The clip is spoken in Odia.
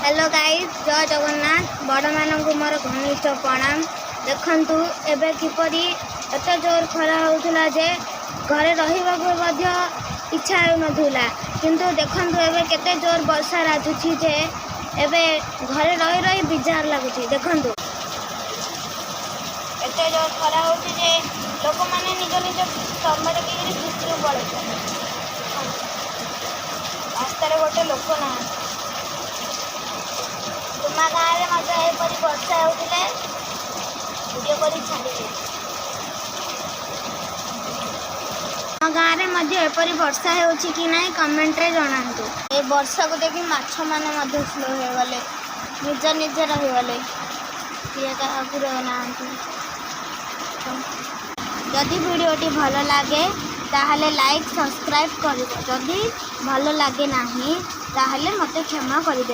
ହ୍ୟାଲୋ ଗାଇସ୍, ଜୟ ଜଗନ୍ନାଥ। ବଡ଼ମାନଙ୍କୁ ମୋର ଘନିଷ୍ଠ ପ୍ରଣାମ। ଦେଖନ୍ତୁ, ଏବେ କିପରି ଏତେ ଜୋର ଖରା ହେଉଥିଲା ଯେ ଘରେ ରହିବାକୁ ମଧ୍ୟ ଇଚ୍ଛା ହେଉନଥିଲା। କିନ୍ତୁ ଦେଖନ୍ତୁ, ଏବେ କେତେ ଜୋର ବର୍ଷା ରାଜୁଛି ଯେ ଏବେ ଘରେ ରହି ରହି ବିଜାର ଲାଗୁଛି। ଦେଖନ୍ତୁ, ଏତେ ଜୋର ଖରା ହେଉଛି ଯେ ଲୋକମାନେ ନିଜ ନିଜ ସ୍ତମ୍ଭ ଟେକିକିରି ଭିତରକୁ ପଳେଇଛନ୍ତି। ରାସ୍ତାରେ ଗୋଟେ ଲୋକ ନାହାନ୍ତି। ତୁମ ଗାଁରେ ମଧ୍ୟ ଏପରି ବର୍ଷା ହେଉଥିଲେ ଭିଡ଼ିଓ କରି ଛାଡ଼ିବେ। ଆମ ଗାଁରେ ମଧ୍ୟ ଏପରି ବର୍ଷା ହେଉଛି କି ନାହିଁ, କମେଣ୍ଟରେ ଜଣାନ୍ତୁ। ଏ ବର୍ଷାକୁ ଦେଖି ମାଛମାନେ ମଧ୍ୟ ସ୍ଲୋ ହେଇଗଲେ, ନିଜ ନିଜେ ରହିଗଲେ, କିଏ କାହାକୁ ରହୁନାହାନ୍ତି। ଯଦି ଭିଡ଼ିଓଟି ଭଲ ଲାଗେ, ତାହେଲେ ଲାଇକ୍, ସବସ୍କ୍ରାଇବ୍ କରିବ। ଯଦି ଭଲ ଲାଗେ ନାହିଁ, ତାହେଲେ ମୋତେ କ୍ଷମା କରିଦେବେ।